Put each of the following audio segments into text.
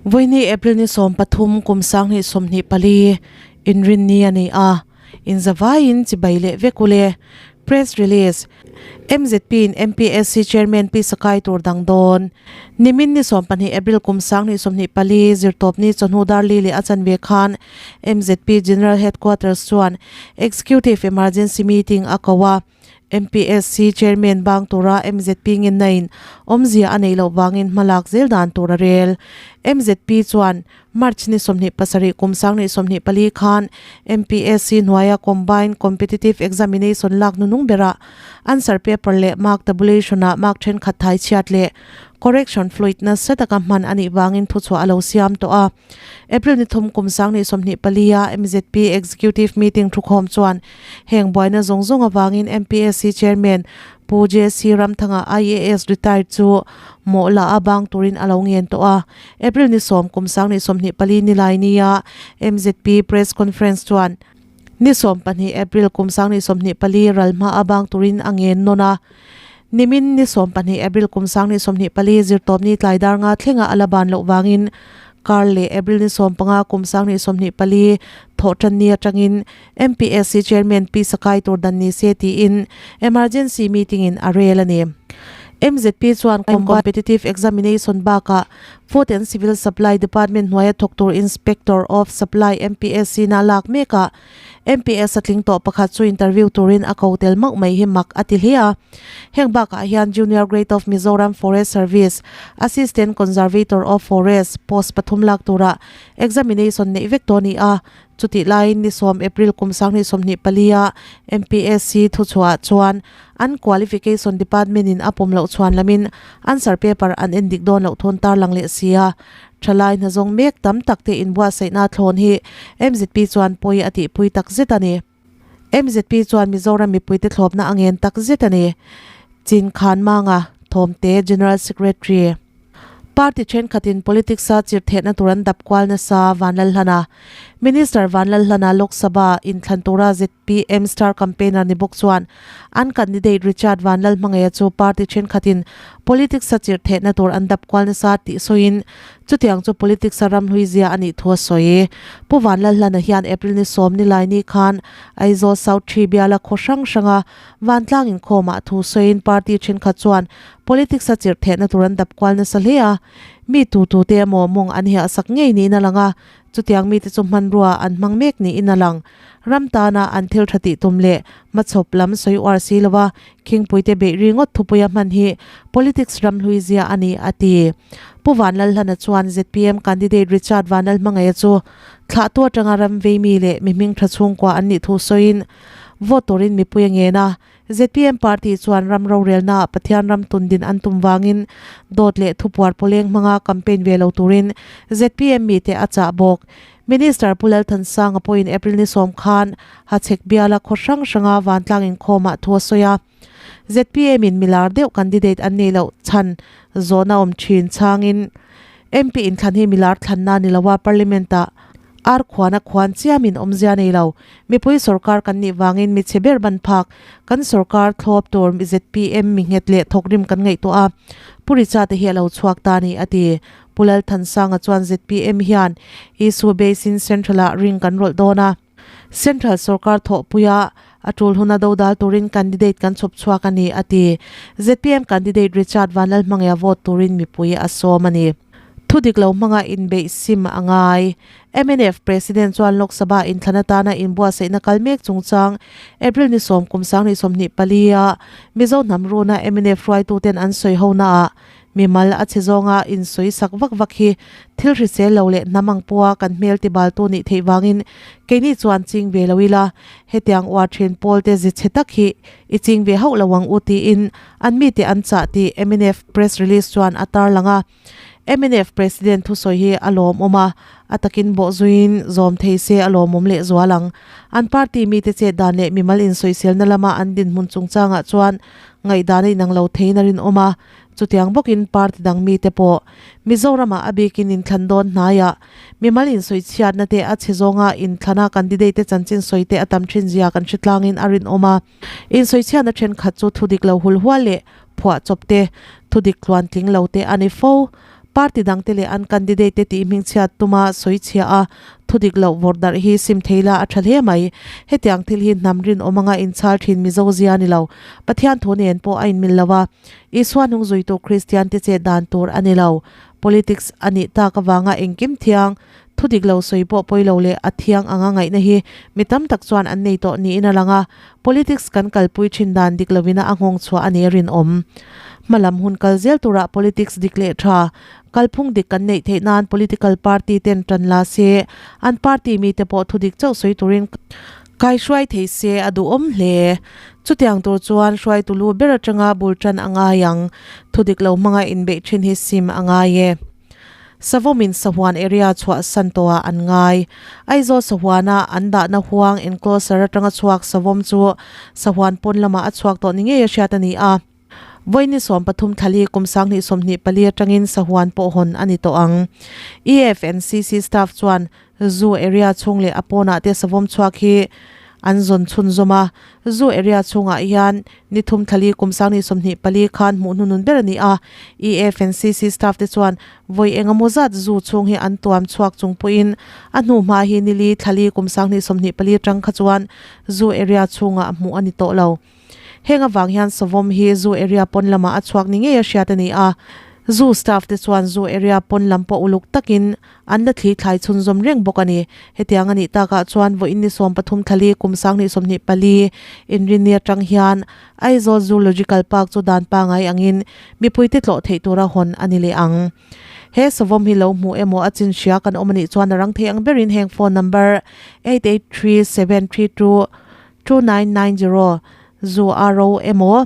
Vawiini April ni 13 kum 2024 inrinni a ni a, inzavaiin chibai leh vek ule. Press Release, MZP in MPSC Chairman Pi Sakai tur dang dawn. Nimin ni 12 April kum 2024 zirtawpni chawhnu dar li leh a chanve khan MZP General Headquarters chuan Executive Emergency Meeting a ko a. MPSC Chairman bang tura MZP ngennain awmzia a neih loh vangin hmalak zel dan tur a rel. MZP chuan March ni 27 kum 2024 khan MPSC hnuaia Combined Competitive Examination lak nunung berah answer paper leh mark tabulation-ah mark thenkhat thai chhiat leh correction fluid nasa taka hman a nih vangin thuchhuah a lo siam tawh a. April ni thum kum 2024 a MZP Executive Meeting thukhawm chuan heng buaina zawng zawng avangin MPSC Chairman Pu JC Ramthanga IAS retired chu mawh la a bang turin a lo ngen tawh a. April ni 10 kum 2024 nilai nia MZP Press Conference chuan ni 12 April kum 2024 ral hma a bang turin a ngen nawn a. Nimin ni 12 April kum 2024 zirtawpni tlai dar nga thlenga a la ban loh vangin kar leh April ni 15 kum 2024 thawhtanni atangin MPSC Chairman Pi Sakai tur dan ni se tiin emergency meeting in a rel a ni. MZP chuan Competitive Examination bakah Food and Civil Supply Department hnuaia thawk tur Inspector of Supply MPSC na lak mekah MPS a tling tawh pakhat chu interview turin a ko tel mauh mai hi mak a ti hle a. Heng bakah hian Junior Grade of Mizoram Forest Service, Assistant Conservator of Forest post pathum lak tura examination neih vek tawh a ni a. Chutih laiin ni 10 April kum 2024 a MPSC thuchhuah chuan an qualification department in a pawm loh chhuan lamin answer paper an en dik dawn loh thawn tarlang leh si a. Thalai hnazawng mek tam tak te inbuatsaihna thlawn hi MZP chuan pawi a tihpui tak zet a ni. MZP chuan Mizoram mipuite thlawpna a ngen tak zet a ni. Chin Khan Manga, Thawmte General Secretary. Party thenkhatin politics a chirhthehna tur an dap kual nasa Vanlalhlana. Minister Vanlalhlana Lok Sabha inthlan tura ZPM star campaigner ni bawk chuan an candidate Richard Vanlalhmangaia chu party thenkhatin politics a chirhthehna tur an dap kual nasa tih sawiin chutiang chu politics a ramhlui zia a nih thu a sawi. Pu Vanlalhlana hian April ni 10 ni lai ni khan Aizawl South Tree biala khaw hrang hranga Vantlang inkhawmah thu sawiin party thenkhat chuan Politics a chirh thehna tur an dap kual nasa hle a, mi tu tu te emaw mawng an hiah sak ngei niin a lang a, chutiang mite chu hmanrua an hmang mek niin a lang. Ram tana an thil tha tih tum leh hmachhawp lam sawi uar si lova khingpuite beih ri ngawt thupuia hman hi politics ram hlui zia a ni, a ti. Pu Vanlalhlana chuan zpm candidate Richard Vanlalhmangaia chu thlahtu atanga ram vei mi leh mi hming tha chhungkua an nih thu sawiin vote turin mipui a ngen a, Zpm party chuan ram rorelnaah Pathian ram tundin an tum vangin dawt leh thupuar pawleng hmanga campaign ve lo turin zpm mite a chah bawk. Minister Pu Lalthansanga pawhin April ni 10 khan Hachhek biala khaw hrang hranga vantlang inkhawmah thu a sawi a. Zpm in milar deuh candidate an nei loh chhan zawhna awm thin changin MP inthlan hi milar thlanna ni loa Parliament-ah Ar khuana khuan chiamin awmzia nei lo. Mipui sorkar kan nih vangin mi chhe ber ban phak. Kan sorkar thlawp tur zpm mi nghet leh thawkrim kan ngaihtuah a. Pu Richa te hi a lo chhuak ta a ni, a ti. Pu Lalthansanga chuan zpm hian issue base in Central ah ring kan rawlh dawn a. Central sorkar thawhpuia a tul huna dodal turin candidate kan chhawp chhuak a ni, a ti. Zpm candidate Richard Vanlalhmangaia vote turin mipui a sawm a ni. Thu dik lo hmanga inbeih sim a ngai. Mnf President chuan Lok Sabha inthlan atana inbuatsaihna kal mek chungchang April ni 10 kum 2024 a Mizo hnam runa mnf hruaituten an sawi honaah mimal a chhe zawnga insawi sak vak vak hi thil hrisel lo leh hnam ang pawha kan hmel tibaltu nih theih vangin keini chuan ching ve lo ila hetiang uar thin pawlte zi chhe tak hi i ching ve hauh lo ang u tiin an mite an chah tih mnf press release chuan a tarlang a. Mnf President thusawi hi a lawmawm a, a takin bawhzuiin zawm thei se a lawmawm lehzual ang. An party mite chet dan leh mimal insawiselna lama an dinhmun chungchangah chuan ngaihdan a inang lo theiin a rinawm a. Chutiang bawkin party dang mite pawh Mizoramah a bikin inthlan dawn hnaiah mimal insawichhiatna te a chhe zawnga inthlana candidate te chanchin sawi te a tam thin zia kan hre tlangin a rinawm a. Insawichhiatna thenkhat chu thudik lo hulhual leh phuah chawp te, thudik tluan tling lo te a ni fo. Party dangte leh an candidate te tih hmingchhiat tuma sawi chhia a, thudik loh vawrh darh hi sim thei la a tha hle mai. Hetiang thil hi hnam rinawm anga inchhal thin Mizo zia ni lo. Pathian thu nen pawh a inmil lo a, Isua hnungzuitu Kristian te chet dan tur a ni lo. Politics a nih tak avanga engkim thiang, thudik lo sawi pawh pawi lo leh a thiang anga ngaihna hi mi tam tak chuan an nei tawh niin a lang a, politics kan kalpui thin dan dik lovina a nghawng chhuah a ni rinawm. Hmalam hun kal zel turah politics dik leh tha, kalphung dik kan neih theih nan political party ten tan la se, an party mite pawh thudik chauh sawi turin kaihruai thei se a duhawm hle. Chutiang tur chuan hruaitu lu ber atanga bul tan a ngai ang. Thudik lo hmanga inbeih thin hi sim a ngai e. Savawmin sahuan area chhuah san tawhah an ngai. Aizawl sahuana an dahna huang enclosure atanga chhuak savawm chu sahuan pawn lamah a chhuak tawh ni ngei a hriat a ni a. Vawiin 13 thlali kum 2024 atangin sahuan pawh hawn a ni tawh ang. EFNCC staff chuan Zoo area chhung leh a pawnah te savawm chhuak hi an zawn chhunzawm a. Zoo area chhungah hian ni thum thlali kum 2024 khan hmuh hnunun ber a ni a. EFNCC staff te chuan vawi engemaw zat zoo chhung hi an tuam chhuak chung pawhin a hnu hma hi nili thlali kum 2024 atang kha chuan zoo area chhungah hmuh a ni tawh lo. Heng avang hian Savawm hi zoo area pawn lamah a chhuak ni ngei a hriat a ni a. Zoo staff te chuan zoo area pawn lam pawh uluk takin an la thli thlai chhunzawm reng bawk a ni. Hetiang a nih takah chuan vawiin ni 13 thlali kum 2024 inrinni atang hian Aizawl Zoological Park chu dan pangai angin mipuite tlawh theih tura hawn a ni leh ang. He Savawm hi lo hmuh emaw a chin hria kan awm a nih chuan a rang thei ang berin heng phone number 883732 2990 zu a ro emaw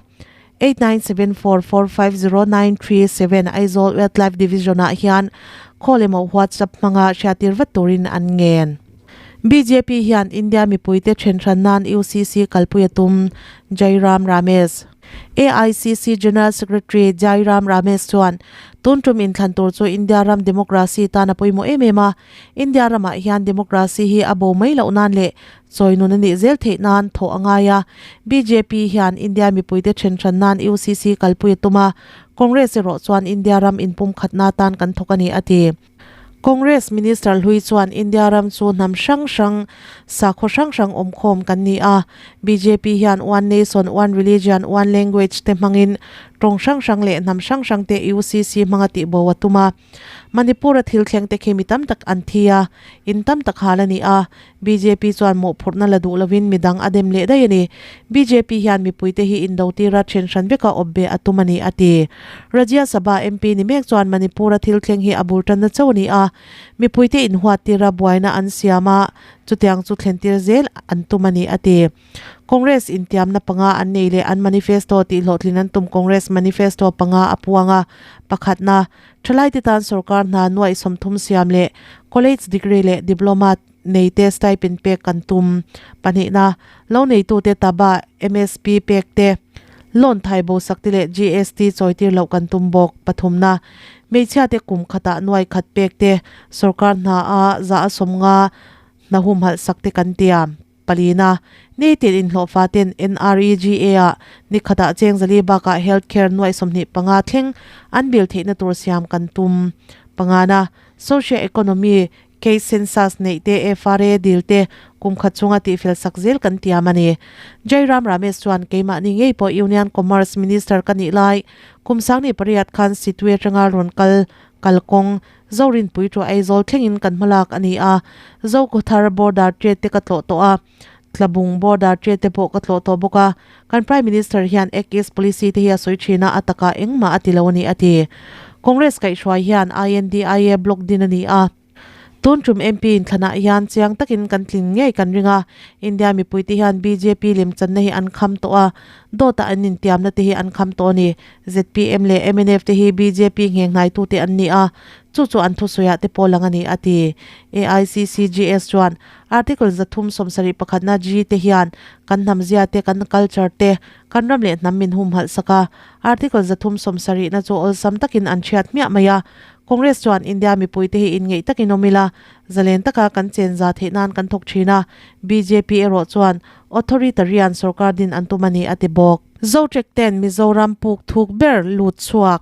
8974450937 Aizawl Wildlife Division ah hian call emaw WhatsApp hmanga hriattir vat turin an ngen. Bjp hian India mipuite thenhran nan UCC kalpui a tum, Jairam Ramesh. AICC General Secretary Jairam Ramesh chuan tun tum inthlan tur chu India ram democracy tan a pawimawh em em a, India ramah hian democracy hi a bo mai loh nan leh Chawi nun a nih zel theih nan thawh a ngai a, bjp hian India mipuite thenhran nan UCC kalpui a tum a, Congress erawh chuan India ram inpumkhatna tan kan thawk a ni a ti. Congress Minister hlui chuan India ram chu hnam hrang hrang, sakhaw hrang hrang awmkhawm kan ni a, bjp hian one nation, one religion, one language te hmangin tawng hrang hrang leh hnam hrang hrang te UCC hmanga tihbo a tum a. Manipur-a thil thleng te khi mi tam tak an thi a, in tam tak hal a ni a, Bjp chuan mawhphurhna la duh lovin midang a dem leh daih a ni. Bjp hian mipuite hi indotira then hran veka awp be a tum a ni, a ti. Rajya Sabha MP ni mek chuan Manipur-a thil thleng hi a bul tanna chauh a ni a, mipuite inhuattira buaina an siam a, chutiang chu thlentir zel an tum a ni, a ti. Congress intiamna panga an nei leh an manifesto tihhlawhtlin an tum Congress manifesto panga a puang a, pakhatna, Thalaite tan sorkar hna nuaih 30 siam leh college degree leh diploma nei te stipend pek kan tum. Pahnihna, lo neitute taba MSP pek te, loan thai bo sak te leh GST chawitir loh kan tum bawk. Pathumna, hmeichhiate kum khatah nuaih khat pek te, sorkar hna a za a 50 hna humhalh sak te kan tiam. Palina, nitin inhlawhfa ten NREGA-ah ni khatah cheng zali bakah health care nuaih 25 thleng an bil theihna tur siam kan tum. Pangana, socio economy case census neih te FRA dil te kum khat chunga tihfel sak zel kan tiam a ni. Jairam Ramesh chuan keimahni ngei pawh Union Commerce Minister ka nih lai kum 2008 khan Sittwe atanga rawn kal kalkawng Zorinpui chu Aizawl thlengin kan hmalak a ni a, Zokhawthar border trade te ka tlawh tawh a, Tlabung border trade te pawh ka tlawh tawh bawk a, kan Prime Minister hian Act East Policy te hi a sawi thin a, a takah engmah a ti lo a ni a ti. Congress kaihhruai hian INDIA bloc din a ni a. Tun tum MP inthlanah hian chiang takin kan tlin ngei kan ring a, India mipuite hian bjp lemchanna hi an kham tawh a, dawta an intiamna te hi an kham tawh a ni. Zpm leh mnf te hi bjp nghenghngaitute an ni a, chu chu an thusawiah te pawh lang a ni, a ti. AICCGS chuan Article 371 pakhatna G te hian kan hnamzia te, kan culture te, kan ram leh hnam min humhalh sak a. Article 370 na chu awlsam takin an chhiat hmiah mai a. Congress chuan India mipuite hi inngeih takin awm ila, zalen taka kan chen za theih nan kan thawk thin a, bjp erawh chuan authoritarian sorkar din an tum a ni, a ti bawk. Zotrek ten Mizoram puk thuk ber lut chhuak.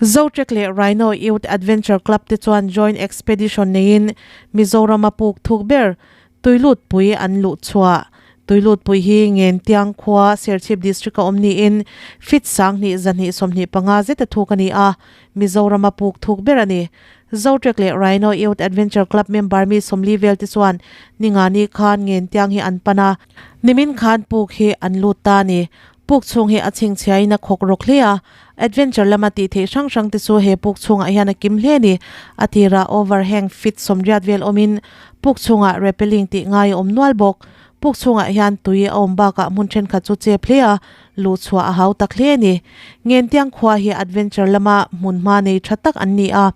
Zotrek leh Rhino Youth Adventure Club te chuan joint expedition neiin Mizorama puk thuk ber Tuilutpui an luh chhuah. Tuilutpui hi Ngentiang khua Serchhip District a awm niin feet 10 225 zeta thuk a ni a, Mizorama puk thuk ber a ni. Zotrek leh Rhino Youth Adventure Club member mi 40 vel te chuan ningani khan Ngentiang hi an pan a, nimin khan puk hi an lut ta a ni. Puk chhung hi a chhingchhiain a khawk rawk hle a, adventure lama tih theih hrang hrang te chu he puk chhungah hian a kim hle a ni. A tirah overhang feet 80 vel awmin puk chhungah rappelling tih ngai a awm nual bawk. Puk chhungah hian tui a awm bakah hmun thenkhat chu chep hle a, luh chhuah a hau tak hle a ni. Ngentiang khua hi adventure lama hmun hma nei tha tak an ni a.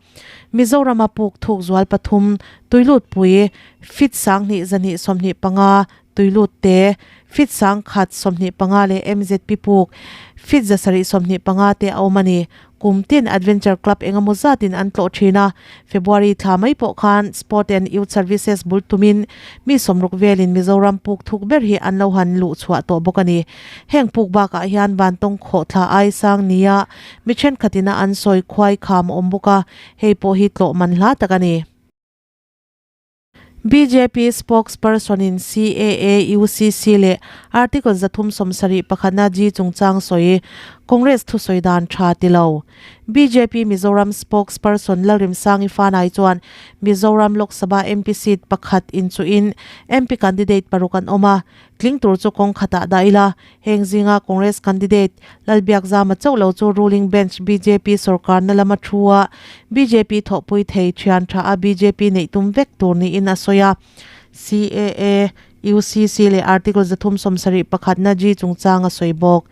Mizorama puk thuk zual pathum, tuilutpui, feet 10 225, Tuilut te, feet 125 leh MZP puk, feet 725 te a awm a ni. Kum tin Adventure Club engemaw zatin an tlawh thin a, February thla mai pawh khan Sport and Youth Services bul tumin mi 60 velin Mizoram puk thuk ber hi an lo han luh chhuah tawh bawk a ni. Heng puk bakah hian vantawng khawh thla ai sang nia mi thenkhatin a an sawi khuai kham a awm bawk a, hei pawh hi tlawh man hla tak a ni. Bjp spokesperson in CAA, UCC leh Article 371 pakhatna G chungchang sawi Congress thusawi dan tha ti lo. Bjp Mizoram spokesperson Lalrimsangi Fanai chuan Mizoram Lok Sabha MP seat pakhat inchuhin MP candidate paruk an awm a, tling tur chu kawng khatah dah ila. Heng zinga Congress candidate Lalbiakzama chauh lo chu ruling bench bjp sorkarna lama thu a, bjp thawhpui thei thian tha a bjp neih tum vek tur niin a sawi a. CAA, UCC leh Article 371 pakhatna G chungchang a sawi bawk.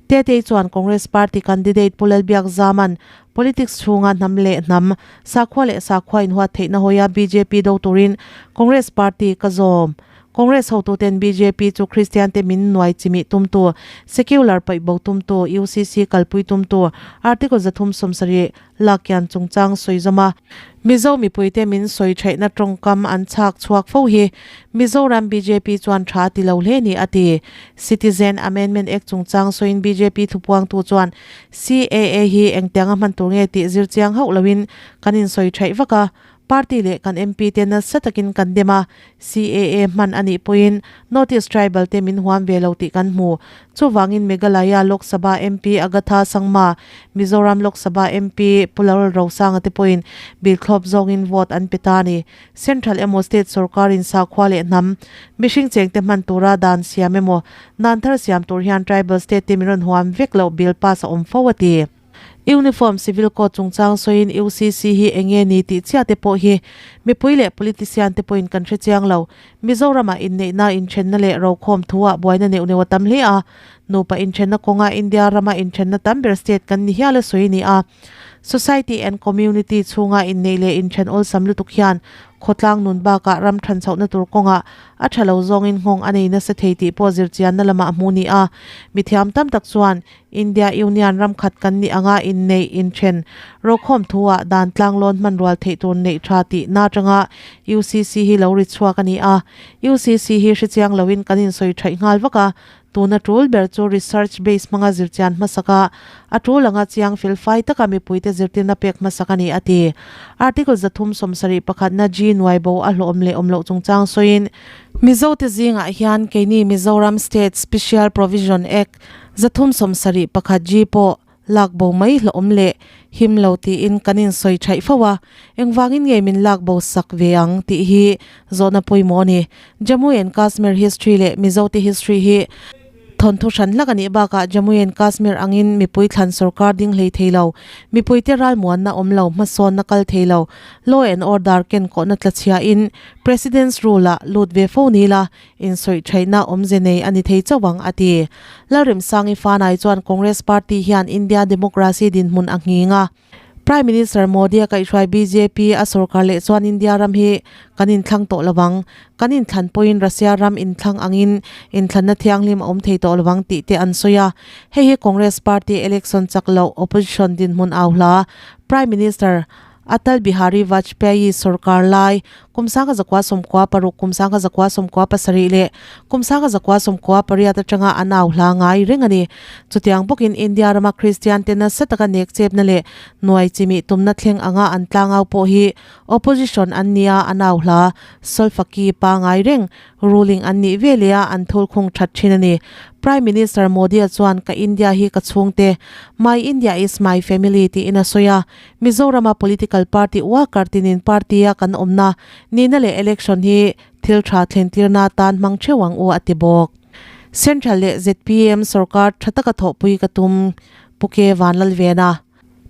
Tetei chuan Congress party candidate Pu Lalbiakzama'n politics chhunga hnam leh hnam, sakhua leh sakhua inhuat theihna hawia bjp do turin Congress party ka zawm. Congress hotuten bjp chu Kristian te min nuai chimih tumtu, secular paih bo tumtu, UCC kalpui tumtu, Article 370 lakkian chungchang sawi zawm a, Mizo mipuite min sawi theihna tawngkam an chhak chhuak fo hi Mizoram bjp chuan tha ti lo hle ni a ti. Citizen Amendment Act chungchang sawiin bjp thupuangtu chuan CAA hi engtianga hman tur nge tih zir chiang hauh loin kan insawi theih vak a, Party leh kan MP te nasa takin kan dem a, CAA hman a nih pawhin North East Tribal te min huam ve lo tih kan hmu. Chuvangin Meghalaya Lok Sabha MP Agatha Sangma, Mizoram Lok Sabha MP Pu Laurel Rosanga te pawhin bill thlawp zawngin vote an pe ta a ni. Central emaw State sorkarin sakhua leh hnam mihring chengte hman tura dan siam emaw dan thar siam tur hian Tribal State te min rawn huam vek loh bill pass a awm fo a ti. Uniform Civil Code chungchang sawiin UCC hi eng nge ni tih chiah te pawh hi mipui leh politician te pawhin kan hre chiang lo. Mizoramah inneihna, inthenna leh rokhawm thuah buaina neuh neuh a tam hle a. Nupa inthenna kawnga India rama inthenna tam ber state kan ni hial a sawi a ni a. Society and Community chhunga inneih leh inthen awlsam lutuk hian khawtlang nun bakah ram than chhohna tur kawngah a tha lo zawngin nghawng a nei nasa thei tih pawh zirchianna lamah hmuh ni a. Mithiam tam tak chuan India Union ram khat kan nih anga inneih inthen rokhawm thuah dan tlanglawn hmanrual theih tur neih tha tih na atanga UCC hi lo ri chhuak a ni a. UCC hi hrechiang loin kan insawi thaih nghal vak a, tuna tul ber chu research base hmanga zirchian hmasak a, a tul anga chiang fel fai taka mipuite zirtirna pek hmasak a ni a ti. Article 371 pakhatna G nuai bo a hlawhawm leh awm loh chungchang sawiin, Mizote zingah hian keini Mizoram State Special Provision Act 371 G pawh lak bo mai hlawhawm leh him lo tiin kan insawi thaih fo a, engvangin nge min lak bo sak ve ang tih hi zawhna pawimawh a ni. Jammu and Kashmir history leh Mizote history hi. Thawnthu hran hlak a nih bakah Jammu and Kashmir angin mipui thlan sorkar ding hlei thei lo, mipuite ralmuanna awm lo, hmasawnna kal thei lo, law and order ken kawhna tla chhiain President's rule ah lut ve fo ni la, insawi thaihna awmze nei a ni thei chauh ang, a ti. Lalremsangi Fanai chuan Congress party hian India democracy dinhmun a nghing a. Prime Minister Modi a kaihhruai bjp a sorkar leh chuan India ram hi kan inthlang tawh lovang, kan inthlan pawhin Russia ram inthlang angin inthlanna thianghlim a awm thei tawh lovang tih te an sawi a. Hei hi Congress party election chak loh opposition dinhmun au hla Prime Minister Atal Bihari Vajpayee sorkar lai kum 1996, kum 1997 leh kum 1998 atanga an au hla ngai reng a ni. Chutiang bawkin India rama Kristian te nasa taka nek chepna leh nuai chimih tumna thleng anga an tlangau pawh hi opposition an nia an au hla solfaki pangai reng ruling an nih ve leh a an thulkhung that thin a ni. Prime Minister Modi-a chuan ka India hi ka chhungte, My India is my family tiin a sawi a. Mizorama political party worker tinin party-a kan awmna nihna leh election hi thil tha thlentirna atan hmang theuh ang u a ti bawk. Central leh zpm sorkar tha taka thawhpui ka tum, Pu K Vanlalvena.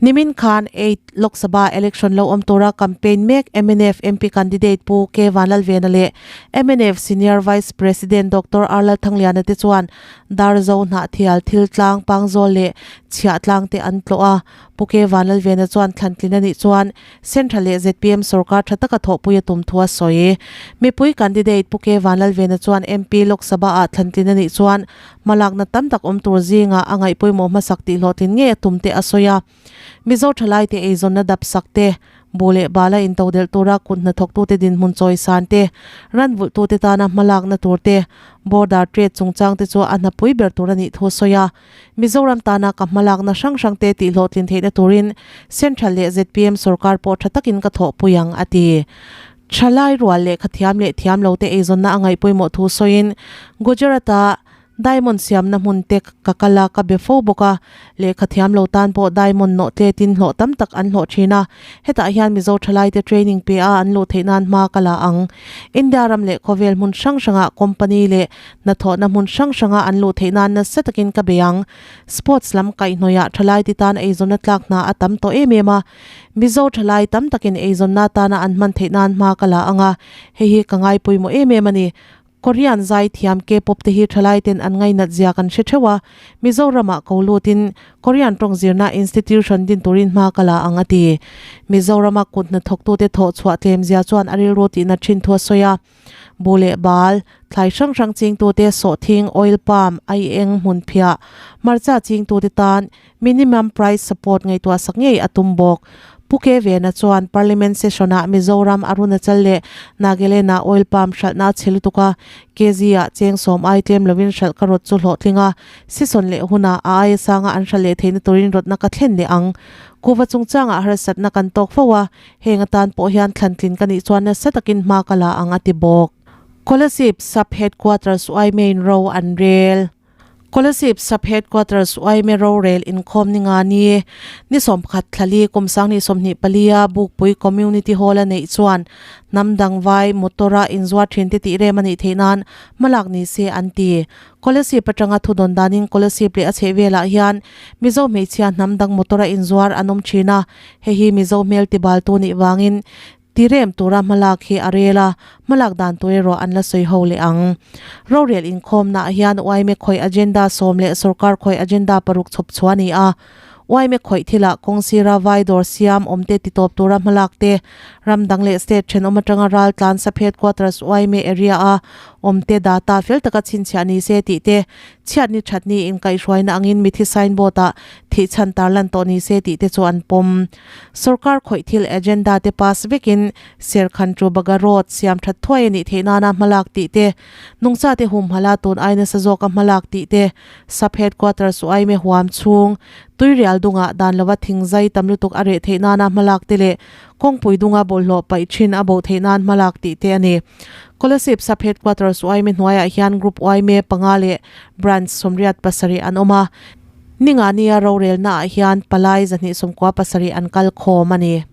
Nimin khan eight Lok Sabha election lo awm tura campaign mek mnf MP candidate Pu K Vanlalvena leh mnf Senior Vice President Doctor R Lalthangliana te chuan Darzo Hnahthial thil tlang Pangzawl leh Chhiahtlang te an tlawh a. Pu K Vanlalvena chuan thlantlin a nih chuan Central leh zpm sorkar tha taka thawhpui a tum thu a sawi. Mipui candidate Pu K Vanlalvena chuan MP Lok Sabha ah thlantlin a nih chuan hmalakna tam tak awm tur zingah a ngaih pawimawh hmasak tih hlawhtlin ngei a tum te a sawi a. Mizo thalaite eizawnna dap sak te, bu leh bala intodelh tura kut hnathawktute dinhmun chawisan te, ranvulhtute tana hmalakna tur te, border trade chungchangte chu a hnapui ber tur a nih thu a sawi a. Mizoram tana ka hmalakna hrang hrangte tihhlawhtlin theihna turin Central leh zpm sorkar pawh tha takin ka thawhpui ang, a ti. Thalai rual lehkha thiam leh thiam lote eizawnna a ngaih pawimawh thu sawiin Gujarat-a diamond siamna hmun te ka kal a, ka be fo bawk a, lehkha thiam lo tan pawh diamond nawh tletin hlawh tam tak an hlawh thin a, hetah hian Mizo thalaite training pe a an luh theih nan hma ka la ang. India ram leh khawvel hmun hrang hrangah company leh Hnathawhna hmun hrang hranga an luh theih nan nasa takin ka bei ang. Sports lam kaihhnawihah thalai ti tan eizawnna tlak hna a tam tawh em em a. Mizo thalai tam takin eizawnna atana an hman theih nan hma ka la ang a, hei hi ka ngai pawimawh em em a ni. Korean zai thiam K-pop te hi thalai ten an ngainat zia kan hre theuh a, Mizoramah ko lutin Korean tawng zirna institution din turin hma ka la ang a ti. Mizorama kut hnathawktute thawh chhuah tlem zia chuan a rilru tihna thin thu a sawi a. Bu leh bal, thlai hrang hrang chingtute sawhthing, oil palm, aieng, hmunphiah, hmarcha chingtute tan minimum price support ngaihtuah sak ngei a tum bawk. Pu K Vena chuan Parliament session-ah Mizoram, Arunachal leh Nagaland-ah oil palm hralhna a chhe lutuk a, kg-ah cheng sawm ai tlem lovin hralh ka rawt chu hlawhtling a, season leh hunah a aia sanga an hralh leh theihna turin rawtna ka thlen leh ang. Kuhva chungchangah harsatna kan tawk fo a, Heng atan pawh hian thlantlin ka nih chuan nasa takin hma ka la ang a ti bawk. Kolasib Sub Headquarters Uaime in ro an rel. Kolasib Sub Headquarters Uaime rorel inkhawm ni nga ni ni 11 thlali kum 2024 a Bukpui Community Hall a neih chuan hnam dang vai motor a inzuar thin te tih rem a nih theih nan hmalak ni se an ti. Kolasib atanga thudawn danin Kolasib leh a chhehvelah hian Mizo hmeichhia hnam dang motor a inzuar an awm thin a, Hei hi Mizo hmel tibaltu nih vangin tirem tura hmalak hi a rel a, hmalak dan tur erawh an la sawi ho leh ang. Rorel inkhawmnaah hian Uaime khawih agenda sawm leh sorkar khawih agenda paruk chhawp chhuah a ni a. Uaime khawih thilah kawng sira vai dawr siam awmte titawp tura hmalak te, ram dang leh state thenawm atanga ral tlan sub headquarters Uaime area-a awmte data fel taka chhinchhiah ni se tih te, Chhiatni thatni inkaihhruaina angin mithi signboard-ah thih chhan tarlan tawh ni se tih te chu an pawm. Sorkar khawih thil agenda te pass vekin Serkhan chu Baga Road siam that thuai a nih theih nana hmalak tih te, nungchate humhala tun ai nasa zawka hmalak tih te, Sub Headquarters Uaime huam chhung Tuirial dungah dan lova thingzai tam lutuk a reh theih nana hmalak te leh kawngpui dunga bawlhhlawh paih thin a bo theih nan hmalak tih te a ni. Kolasib Sub Headquarters Uaime hnuaiah hian Group Uaime panga leh Branch 87 an awm a, Ningania rorelnaah hian palai 227 an kal khawm a ni.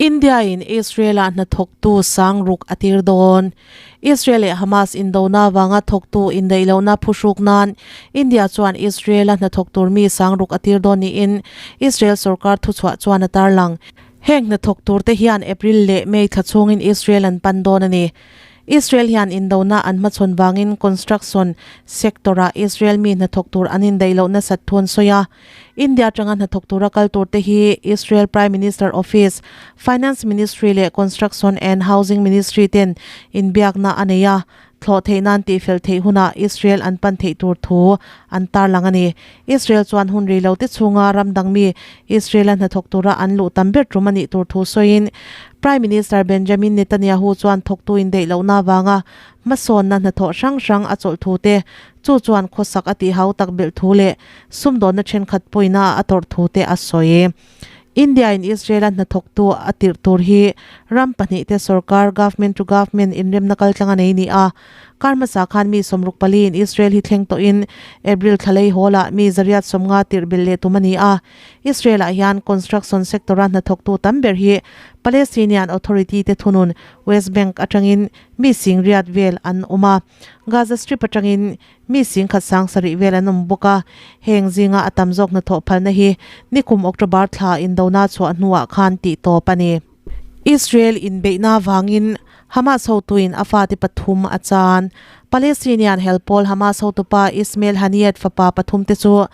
India in Israel-ah hnathawktu sang ruk a tir dawn. Israel leh Hamas indona vanga thawktu indaih lohna phuhruk nan India chuan Israel-a hnathawk tur mi sang ruk a tir dawn niin Israel sorkar thuchhuah chuan a tarlang. Heng hnathawk turte hian April leh May thla chhungin Israel an pan dawn a ni. Israel hian indona an hmachhawn vangin construction sector-ah Israel mi hnathawk tur an indaih loh nasat thu an sawi a. India atanga hnathawk tura kal turte hi Israel Prime Minister Office, Finance Ministry leh Construction and Housing Ministry ten inbiakna a nei a. Thlawh theih nan tihfel theih hunah Israel an pan theih tur thu an tarlang a ni. Israel chuan hun rei lo te chhunga ram dang mi Israel-a hnathawk tura an luh tam ber tum a nih tur thu sawiin Prime Minister Benjamin Netanyahu chuan thawktu indaih lohna avanga hmasawnna hnathawh hrang hrang a chawlh thu te, chu chuan khawsak a tih hau tak belh thu leh sumdawnna thenkhat pawina a tawrh thu te a sawi. India-in Israel-a hnathawktu a tirh tur hi ram pahnihte sorkar, government to government, inremna kaltlang a nei ni a. Kar hmasa khan mi sawmruk paliin Israel hi thleng tawhin April thla lei hawlah mi zariat sawmnga tirh belh leh tum a ni a. Israel-ah hian construction sector-a hnathawktu tam ber hi Palestinian Authority te thunun West Bank atangin mi singriat vel an awm a. Gaza Strip atangin Mi singkhat sang sarih vel an awm bawk a, heng zinga a tam zawk hnathawh phalna hi nikum October thla indona chhuah hnuah khan tih tawp a ni. Israel inbeihna vangin Hamas hotuin a fate pathum a chan. Palestinian helpawl Hamas hotupa Ismail Haniyeh fapa pathumte chu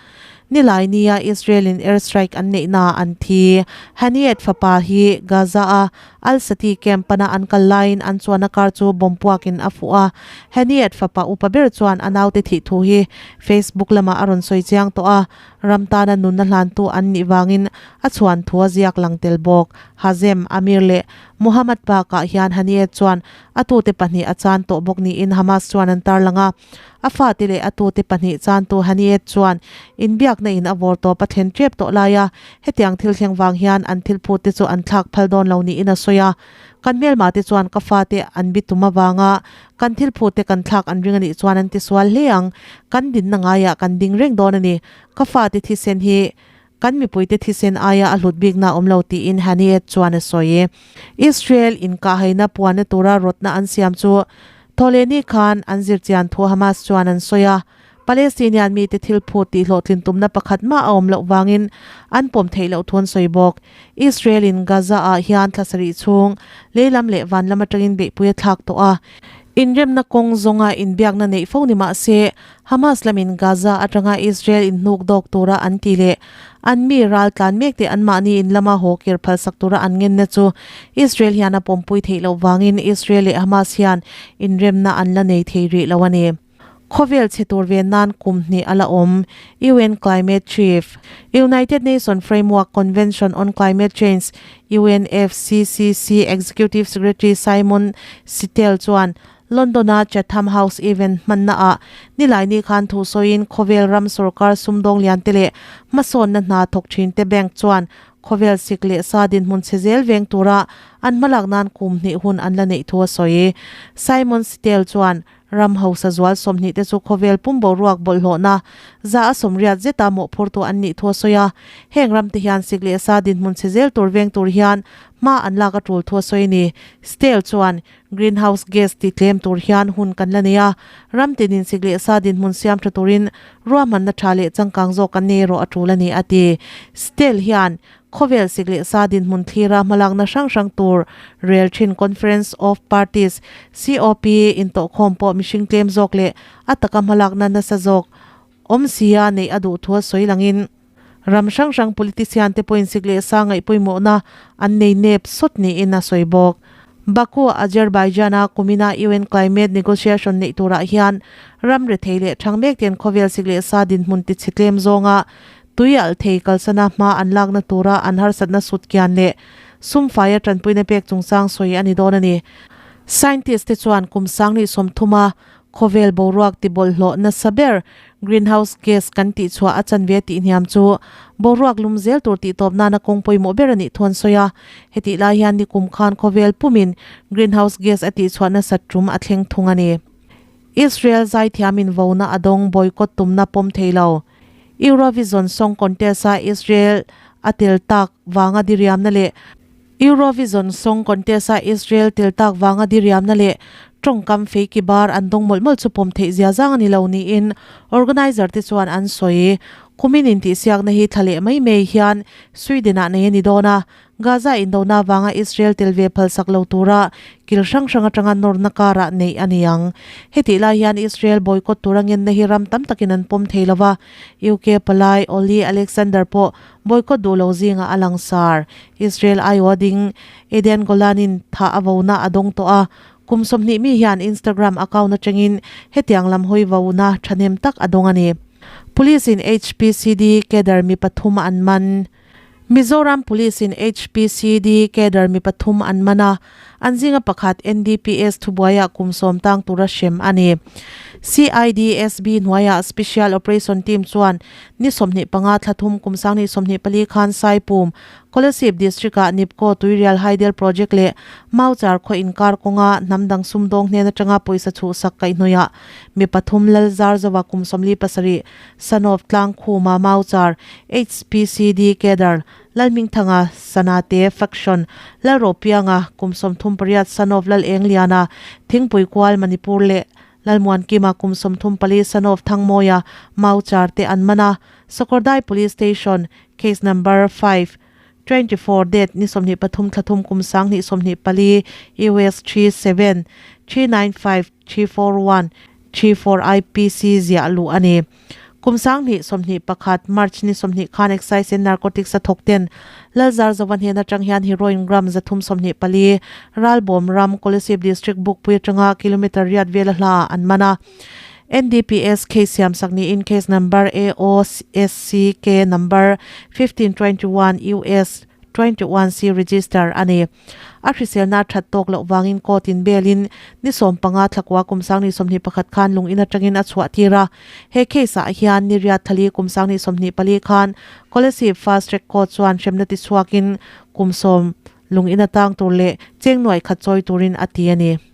Nilai nia Israel-in airstrike an neihnaah an thi. Haniyeh fapa hi Gaza-a Al-Sati camp pana an kal laiin an chuanna car chu bomb puakin a fuh a. Haniyeh fapa upa ber chuan a naute thih thu hi Facebook lamah a rawn sawi chiang tawh a, ram tana nunna hlantu an nih vangin a chhuan thu a ziak lang tel bawk. Hazem, Amir leh Mohammad bakah hian Haniyeh chuan a tute pahnih a chan tawh bawk niin Hamas chuan an tarlang a. A fate leh a tute pahnih chantu Haniet chuan inbiakna in a vawr tawp a thlen tep tawh lai a, hetiang thil thleng vang hian an thil phut te chu an thlak phal dawn lo niin a sawi a. Kan hmelma te chuan ka fate an bi tum avanga kan thil phut te kan thlak an ring a nih chuan an ti sual hle ang, kan dinna ngaiah kan ding reng dawn a ni, ka fate thisen hi Kan mipuite thisen aia a hlut bikna a awm lo tiin Haniyeh chuan a sawi. Israel inkahhaina puanna tura rawtna an siam chu Thawhlehni khan an zirchian thu Hamas chuan an sawi a. Palestinian mite thil phut tih hlawhtlin tumna pakhat mah a awm loh vangin an pawm theih loh thu an sawi bawk. Israel in Gaza-ah hian thla sarih chhung leilam leh vanlam atangin beihpui a thlak tawh a. Inremna kawng zawnga inbiakna neih fo ni mah se, Hamas lamin Gaza atanga Israel inhnuk dawk tura an ti leh an mi ral tlan mek te anmahni in lama haw kir phalsak tura an ngenna chu Israel hian a pawmpui theih loh vangin Israel leh Hamas hian inremna an la nei thei rih lo a ni. Khawvel chhe tur ve nan kum hnih a la awm, UN Climate Chief. United Nation Framework Convention on Climate Change, UNFCCC, Executive Secretary Simon Seitel chuan London-a Chatham House event hmannaah Nilaini khan thu sawiin khawvel ram sorkar sumdawng liante leh hmasawnna hna thawk thinte bank chuan khawvel sik leh sa dinhmun chhe zel veng tura an hmalak nan kum hnih hun an la neih thu a sawi. Simon Seitel chuan ram hausa zual 20 te chu khawvel pum boruak bawlhhlawhna za a sawmriat zeta mawhphurtu an nih thu a sawi a. Heng ramte hian sik leh sa dinhmun chhe zel tur veng tur hian hma an lak a tul thu a sawi a ni. Seitel chuan Greenhouse gas ti tlem tur hian hun kan la nei a, ram tin insik leh sa dinhmun siam tha turin ruahmanna tha leh changkang zawk kan nei erawh a tul a ni, a ti. Stel hian khawvel sik leh sa dinhmun thlira hmalakna hrang hrang tur rel thin Conference of Parties, COP, intawhkhawm pawh mihring tlem zawk leh a taka hmalakna nasa zawk awm sia neih a duh thu a sawi langin, Ram hrang hrang politician te pawhin sik leh sa ngaih pawimawhna an nei nep sawt niin a sawi bawk. Baku, Azerbaijan-a kumina UN climate negotiation neih turah hian ram rethei leh thang mek ten khawvel sik leh sa dinhmun tichhe tlem zawnga tui alh thei kalsana hma an lakna tura an harsatna sut kian leh sum faia tanpuina pek chungchang sawi a ni dawn a ni. Scientist te chuan kum sanghnih sawmthuma Khawvel boruak tibawlhhlawh nasa ber greenhouse gas kan tihchhuah a chanve tih hniam chu boruak lum zel tur tihtawp nana kawng pawimawh ber a nih thu an sawi a. Hetih lai hian nikum khan khawvel pumin greenhouse gas a tihchhuah nasat tum a thleng thung a ni. Israel zaithiamin vona a dawng boycott tumna pawm thei lo. Eurovision Song Contest-a Israel a tel tak vanga diriamna leh. Eurovision Song Contest-a Israel tel tak vanga diriamna leh tawngkam fei ki bar an dawng mawlh mawlh chu pawm theih zia zang a ni lo niin organizer te chuan an sawi. Kumin intihsiakna hi thla leh mai mai hian Sweden-ah nei a ni dawn a, Gaza indona vanga Israel tel ve phalsak lo tura kil hrang hrang atanga nawrna karah neih a ni ang. Hetih lai hian Israel boycott tura ngenna hi ram tam takin an pawm thei lo va, UK palai Ollie Alexander pawh boycott duh lo zingah a langsar. Israel aiawha ding Eden Golan-in thah a vona a dawng tawh a, kum 20 mi hian Instagram account atangin hetiang lam hawi vona thahnem tak a dawng a ni. Police-in HPCD cadre mi pathum an man. Mizoram Police-in HPCD cadre mi pathum an man a, an zinga pakhat NDPS thubuaiah kum sawm tang tura hrem a ni. CIDSB hnuaiah Special Operation Team chuan ni 25 thla thum kum 2024 khan Saipum, Kolasib District-ah Nipco Tuirial Hydel Project leh Mauchar khaw inkar kawnga hnam dang sumdawng hnen atanga pawisa chhuhsak kaihhnawihah mi pathum Lalzarzova kum 47 Sanov Tlangkhuma Mauchar, HPCD Cadre, Lalhmingthanga, Sanate Faction, Lalropianga, kum 38 Sanov Lalengliana, Thingpui Kual Manipur leh Lalmuankima kum 34 Sanov Thangmawia, Mauchar te an man a, Sakawrdai Police Station, Case Number 5, 24 Date ni 23 thla thum kum 2024, US 3 7 395 341 34 IPC ziah luh a ni. Kum 2021 March ni 20 khan Excise and Narcotics a thawk ten Lalzar Zova hnen atang hian heroin gram 324 Ralbawm ram Kolasib District Bukpui atanga kilometre riat vela hla an man a. NDPS case siam sak niin case number AOSCK number 1521 US 21C register a ni. A hriselna that tawk loh vangin court in bail-in ni 15 thlakua kum 2021 khan lung in atangin a chhuah tir a. He case ah hian ni riat thali kum 2024 khan Kolasib Fast Track Court chuan hremna ti chhuakin kum 10 lung in atang tur leh cheng nuai khat chawi turin a ti a ni.